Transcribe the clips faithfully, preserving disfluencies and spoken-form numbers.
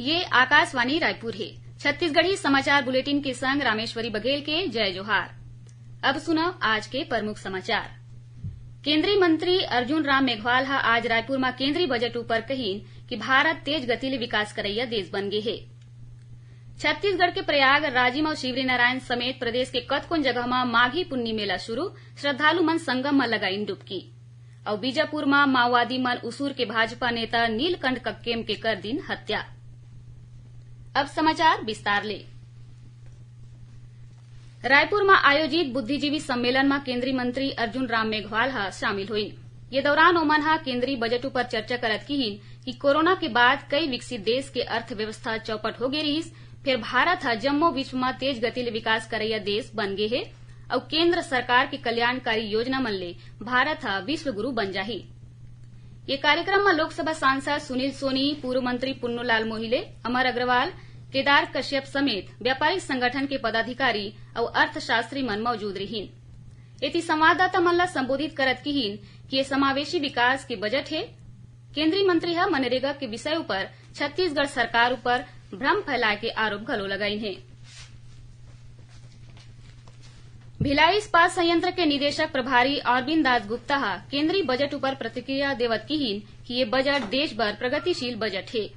ये आकाशवाणी रायपुर हे। छत्तीसगढ़ी समाचार बुलेटिन के संग रामेश्वरी बघेल के जय जोहार। अब सुनव आज के प्रमुख समाचार। केंद्रीय मंत्री अर्जुन राम मेघवाल ह आज रायपुर म केंद्रीय बजट ऊपर कहिन कि भारत तेज गति ले विकास करइया देश बन गे हे। छत्तीसगढ़ के प्रयागराज म शिवरीनारायण समेत प्रदेश के कतकोन जगह म माघी पुन्नी मेला शुरू, श्रद्धालु मन संगम म लगाइन डुबकी। अउ बीजापुर म माओवादी मन उसूर के भाजपा नेता नीलकंठ कक्केम के कर दिन हत्या। अब समाचार विस्तार ले। रायपुर म आयोजित बुद्धिजीवी सम्मेलन म केंद्रीय मंत्री अर्जुन राम मेघवाल ह शामिल होइन। ये दौरान ओमन ह केंद्रीय बजट ऊपर चर्चा करत किहिन कि कोरोना के बाद कई विकसित देश के अर्थव्यवस्था चौपट हो गे रिहिस, फेर भारत ह जम्मो विश्व म तेज गति ले विकास करइया देश बन गे हे अउ केंद्र सरकार के कल्याणकारी योजना मन ले भारत ह विश्व गुरु बन जाही। ये कार्यक्रम म लोकसभा सांसद सुनील सोनी, पूर्व मंत्री पुन्नूलाल मोहिले, अमर अग्रवाल, केदार कश्यप समेत व्यापारिक संगठन के पदाधिकारी अउ अर्थशास्त्री मन मौजूद रिहिन। एती संवाददाता मन ला संबोधित करत किहिन कि ये समावेशी विकास के बजट हे। केंद्रीय मंत्री ह मनरेगा के विषय ऊपर छत्तीसगढ़ सरकार ऊपर भ्रम फैलाए के आरोप घलो लगाइन हे। भिलाई इस्पात संयंत्र के निदेशक प्रभारी अरविंद दास गुप्ता ह केंद्रीय बजट ऊपर प्रतिक्रिया देवत किहिन कि ये बजट देश बर प्रगतिशील बजट हे।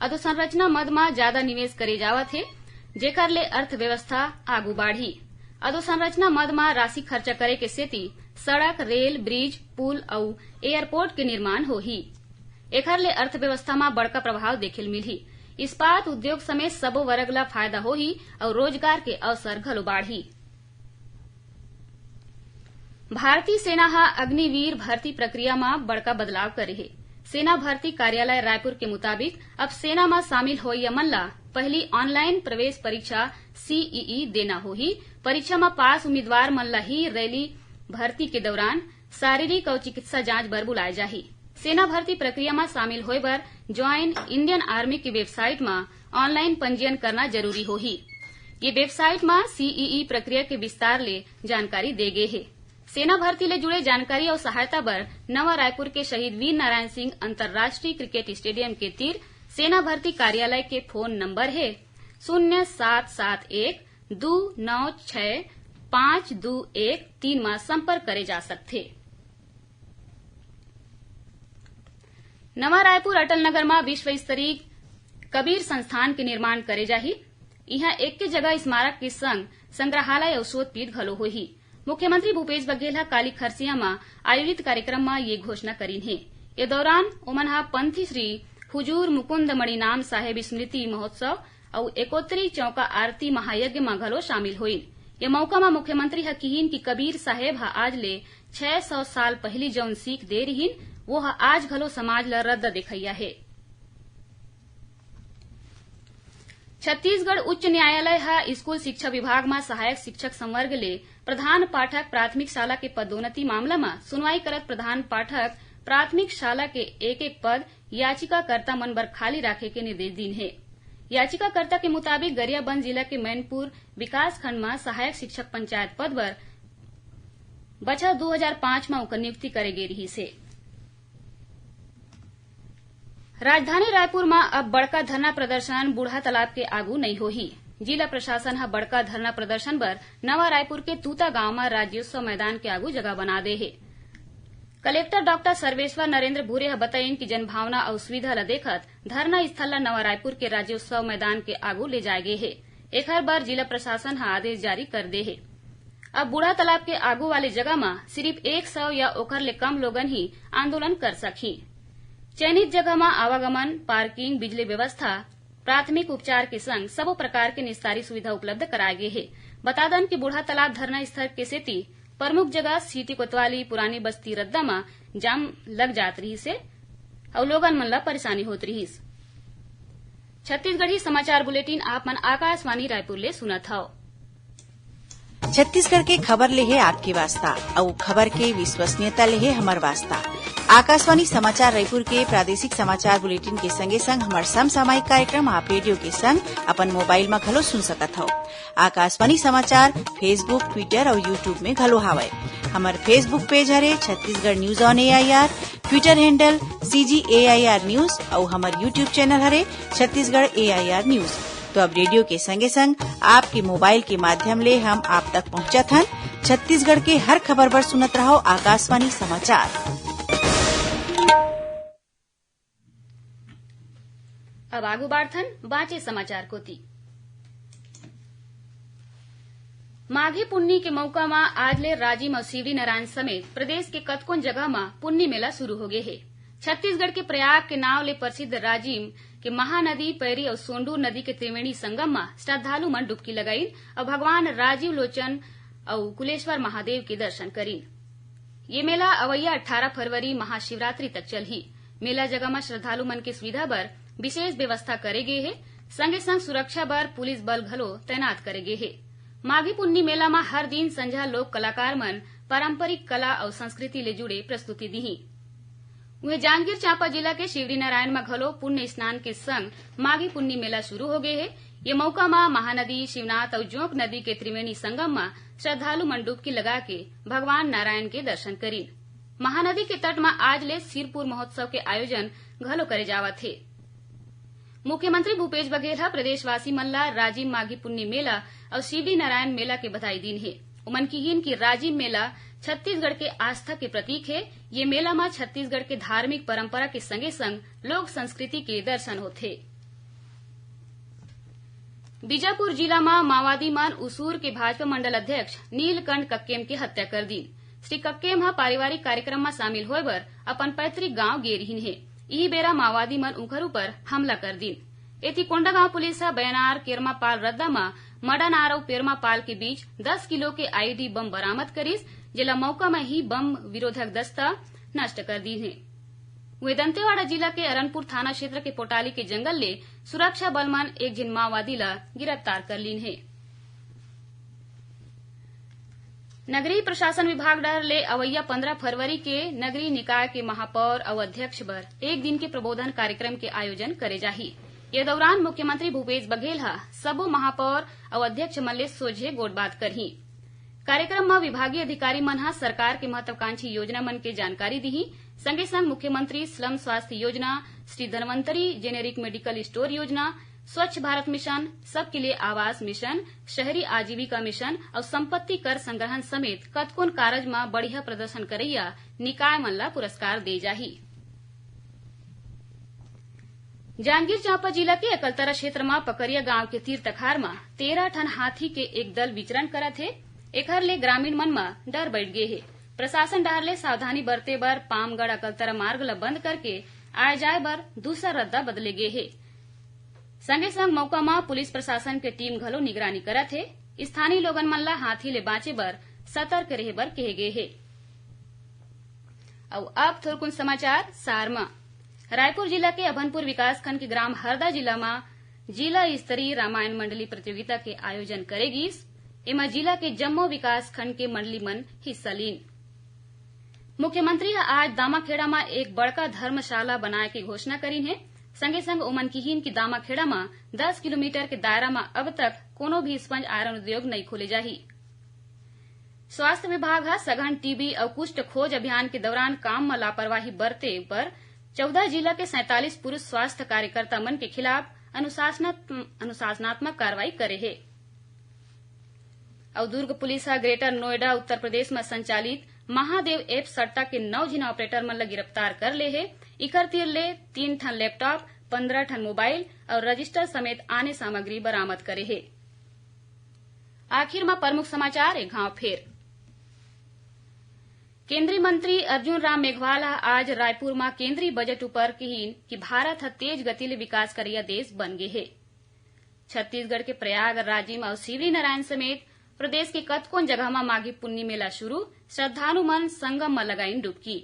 अधोसंरचना मद म जादा निवेश करे जावत हे, जेकर ले अर्थव्यवस्था आगू बाढ़ही। अधोसंरचना मद म राशि खर्चा करे के सेती सड़क, रेल, ब्रिज, पुल अउ एयरपोर्ट के निर्माण होही। एखर ले अर्थव्यवस्था म बड़का प्रभाव देखे ल मिलही। इस्पात उद्योग समेत सबो वर्ग ल फायदा होही अउ रोजगार के अवसर घलो बाढ़ही। भारतीय सेना ह अग्निवीर भर्ती प्रक्रिया म बड़का बदलाव करे हे। सेना भर्ती कार्यालय रायपुर के मुताबिक अब सेना म शामिल होइया मन ला पहिली ऑनलाइन प्रवेश परीक्षा सीईई देना होही। परीक्षा म पास उम्मीदवार मन ला ही रैली भर्ती के दौरान शारीरिक अउ चिकित्सा जांच बर बुलाए जाही। सेना भर्ती प्रक्रिया म शामिल होए बर ज्वाइन इंडियन आर्मी के वेबसाइट म ऑनलाइन पंजीयन करना जरूरी होही। ये वेबसाइट म सीईई प्रक्रिया के विस्तार ले जानकारी दे गे हे। सेना भर्ती ले जुड़े जानकारी अउ सहायता बर नवा रायपुर के शहीद वीर नारायण सिंह अंतर्राष्ट्रीय क्रिकेट स्टेडियम के तीर सेना भर्ती कार्यालय के फोन नंबर हे शून्य सात सात एक दू नौ छह पाँच दू एक तीन म संपर्क करे जा सकथे। नवा रायपुर अटल नगर म विश्व स्तरीय कबीर संस्थान के निर्माण करे जाही। इहां एके जगह स्मारक के संग संग्रहालय अउ शोधपीठ घलो होही। मुख्यमंत्री भूपेश बघेल ह काली खरसिया म आयोजित कार्यक्रम म ये घोषणा करिन हे। ये दौरान ओमन ह पंथी श्री हुजूर मुकुंद मणिनाम साहेब स्मृति महोत्सव अउ एकोत्तरी चौका आरती महायज्ञ म घलो शामिल होइन। ये मौका म मुख्यमंत्री ह किहिन कि कबीर साहेब ह आज ले छह सौ साल पहिली जउन सीख दे रिहिन, वो ह आज घलो समाज ल रद्दा देखइया हे। छत्तीसगढ़ उच्च न्यायालय ह स्कूल शिक्षा विभाग म सहायक शिक्षक संवर्ग ले प्रधान पाठक प्राथमिक शाला के पदोन्नति मामला म सुनवाई करत प्रधान पाठक प्राथमिक शाला के एक-एक पद याचिकाकर्ता मन बर खाली राखे के निर्देश दीन हे। याचिकाकर्ता के मुताबिक गरियाबंद जिला के मैनपुर विकासखंड म सहायक शिक्षक पंचायत पद बर बछर दू हजार पाँच म ओकर नियुक्ति करे गे रिहिस हे। राजधानी रायपुर म अब बड़का धरना प्रदर्शन बूढ़ा तालाब के आगू नइ होही। जिला प्रशासन ह बड़का धरना प्रदर्शन बर नवा रायपुर के तूता गांव म राज्योत्सव मैदान के आगू जगह बना दे हे। कलेक्टर डॉक्टर सर्वेश्वर नरेंद्र भूरे ह बताइन कि जनभावना अउ सुविधा ल देखत धरना स्थल ल नवा रायपुर के राज्योत्सव मैदान के आगू ले जाय गे हे। एखर बर जिला प्रशासन ह आदेश जारी कर दे हे। अब बूढ़ा तालाब के आगू वाले जगह म सिरिफ एक सौ या ओखर ले कम लोगन ही आंदोलन कर सकही। चयनित जगह म आवागमन, पार्किंग, बिजली व्यवस्था, प्राथमिक उपचार के संग सबो प्रकार के निस्तारी सुविधा उपलब्ध कराए गे हे। बता दन कि बूढ़ा तालाब धरना स्थल के सेती प्रमुख जगह सीटी कोतवाली, पुरानी बस्ती रद्दा म जाम लग जात रिहिस हे अउ लोगन मन ल परेशानी होत रिहिस। छत्तीसगढ़ी समाचार बुलेटिन आप मन आकाशवाणी रायपुर ले सुनत हव। छत्तीसगढ़ के खबर ले हे आपके वास्ता, अउ खबर के विश्वसनीयता ले हे हमर वास्ता। आकाशवाणी समाचार रायपुर के प्रादेशिक समाचार बुलेटिन के संगे संग हमर समसामयिक कार्यक्रम आप रेडियो के संग अपन मोबाइल म घलो सुन सकत हव। आकाशवाणी समाचार Facebook, Twitter अउ YouTube में घलो हावय। हमर Facebook पेज हरे Chhattisgarh news on AIR, Twitter handle CG AIR news अउ हमर YouTube चैनल हरे छत्तीसगढ़ एआईआर न्यूज। तो अब रेडियो के संगे संग आपके मोबाइल के माध्यम ले हम आप तक पहुंचत हन। छत्तीसगढ़ के हर खबर बर सुनत रहव आकाशवाणी समाचार। अब आगू बाढ़थन बांचे समाचार कोति। माघी पुन्नी के मौका म आज ले राजिम अउ शिवरीनारायण समेत प्रदेश के कतकोन जगह म पुन्नी मेला शुरू होगे हे। छत्तीसगढ़ के प्रयाग के नाव ले प्रसिद्ध राजिम के महानदी, पैरी अउ सोंडूर नदी के त्रिवेणी संगम म श्रद्धालु मन डुबकी लगाइन अउ भगवान राजीव लोचन अउ कुलेश्वर महादेव के दर्शन करिन। ये मेला अवइया अट्ठारह फरवरी महाशिवरात्रि तक चलही। मेला जगह म श्रद्धालु मन के सुविधा बर विशेष व्यवस्था करे गे हे, संगे संग सुरक्षा बर पुलिस बल घलो तैनात करे गे हे। माघी पुन्नी मेला म हर दिन संझा लोक कलाकार मन पारंपरिक कला अउ संस्कृति ले जुड़े प्रस्तुति दिही। उहें, जांजगीर चांपा जिला के शिवरीनारायण म घलो पुण्य स्नान के संग माघी पुन्नी मेला शुरू होगे हे। ये मौका म महानदी, शिवनाथ अउ जोंक नदी के त्रिवेणी संगम म श्रद्धालु मन डुबकी लगा के भगवान नारायण के दर्शन करिन। महानदी के तट म आज ले सिरपुर महोत्सव के आयोजन घलो करे जावत हे। मुख्यमंत्री भूपेश बघेल ह प्रदेशवासी मन ला राजिम माघी पुन्नी मेला अउ शिवरीनारायण मेला के बधाई दीन हे। उमन किहीन कि राजिम मेला छत्तीसगढ़ के आस्था के प्रतीक हे। ये मेला म छत्तीसगढ़ के धार्मिक परंपरा के संगे संग लोक संस्कृति के दर्शन होथे। बीजापुर जिला म माओवादी मन उसूर के भाजपा मंडल अध्यक्ष नीलकंठ कक्केम के हत्या कर दीन। श्री कक्केम ह पारिवारिक कार्यक्रम म शामिल होय बर अपन पैतृक गांव गे रिहिन हे। इही बेरा माओवादी मन उंखर ऊपर हमला कर दीन। एती कोंडागांव पुलिस ह बयनार केरमापाल रद्दा म मडानार अउ पेरमापाल के बीच दस किलो के आईईडी बम बरामद करिस, जेला मौका म ही बम विरोधक दस्ता नष्ट कर दीन हे। उहें, दंतेवाड़ा जिला के अरनपुर थाना क्षेत्र के पोटाली के जंगल ले सुरक्षा बल मन एक झिन माओवादी ला गिरफ्तार कर लीन हे। नगरीय प्रशासन विभाग डहर ले अवइया पंद्रह फरवरी के नगरीय निकाय के महापौर अउ अध्यक्ष बर एक दिन के प्रबोधन कार्यक्रम के आयोजन करे जाही। ये दौरान मुख्यमंत्री भूपेश बघेल ह सबो महापौर अउ अध्यक्ष मन ले सोझे गोठबात करही। कार्यक्रम म विभागीय अधिकारी मन ह सरकार के महत्वाकांक्षी योजना मन के जानकारी दिही। संगे संग मुख्यमंत्री स्लम स्वास्थ्य योजना, Shri Dhanvantari generic medical store योजना, स्वच्छ भारत मिशन, सबके लिए आवास मिशन, शहरी आजीविका मिशन अउ संपत्ति कर संग्रहण समेत कतकोन कारज म बढ़िया प्रदर्शन करइया निकाय मन ला पुरस्कार दे जाही। जांजगीर चांपा जिला के अकलतरा क्षेत्र म पकरिया गांव के तीर तखार म तेरह ठन हाथी के एक दल विचरण करत हे। एखर ले ग्रामीण मन म डर बइठ गे हे। प्रशासन डहर ले सावधानी बरते बर पामगढ़ अकलतरा मार्ग ल बंद करके आए जाए बर दूसर रद्दा बदले गे हे। संगे संग मौका म पुलिस प्रशासन के टीम घलो निगरानी करत हे। स्थानीय लोगन मन ल हाथी ले बांचे बर सतर्क रहे बर कहे गे हे। अउ अब थोरकुन समाचार सार म। रायपुर जिला के अभनपुर विकासखंड के ग्राम हरदा जिला म जिला स्तरीय रामायण मंडली प्रतियोगिता के आयोजन करे गिस। एमा जिला के जम्मो विकासखंड के मंडली मन हिस्सा लीन। मुख्यमंत्री ह आज दामाखेड़ा म एक बड़का धर्मशाला बनाए के घोषणा करीन हे। संगे संग ओमन किहीन कि दामाखेड़ा म दस किलोमीटर के दायरा म अब तक कोनो भी स्पंज आयरन उद्योग नइ खोले जाही। स्वास्थ्य विभाग ह सघन टीबी अउ कुष्ठ खोज अभियान के दौरान काम म लापरवाही बरते बर चौदह जिला के सैंतालीस पुरुष स्वास्थ्य कार्यकर्ता मन के खिलाफ अनुशासनात्म-, अनुशासनात्मक कार्रवाई करे हे। अउ दुर्ग पुलिस ह ग्रेटर नोएडा, उत्तर प्रदेश म संचालित महादेव ऐप सट्टा के नौ झिन ऑपरेटर मन ल गिरफ्तार कर ले हे। इकर तीर ले तीन ठन लैपटॉप, पंद्रह ठन मोबाइल अउ रजिस्टर समेत आने सामग्री बरामद करे हे। आखिर म प्रमुख समाचार एक घांव फेर। केंद्रीय मंत्री अर्जुन राम मेघवाल ह आज रायपुर म केंद्रीय बजट उपर किहीन कि भारत ह तेज गति ले विकास करइया देश बन गे हे। छत्तीसगढ़ के प्रयागराज म अउ शिवरीनारायण समेत प्रदेश के कतकोन जगह म माघी पुन्नी मेला शुरू, श्रद्धालु मन संगम म लगाइन डुबकी।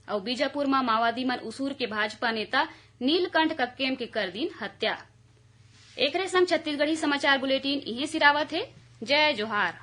अउ बीजापुर म माओवादी मन उसूर के भाजपा नेता नीलकंठ कक्केम के कर दीन हत्या। एकरे संग छत्तीसगढ़ी समाचार बुलेटिन इहें सिरावत हे। जय जोहार।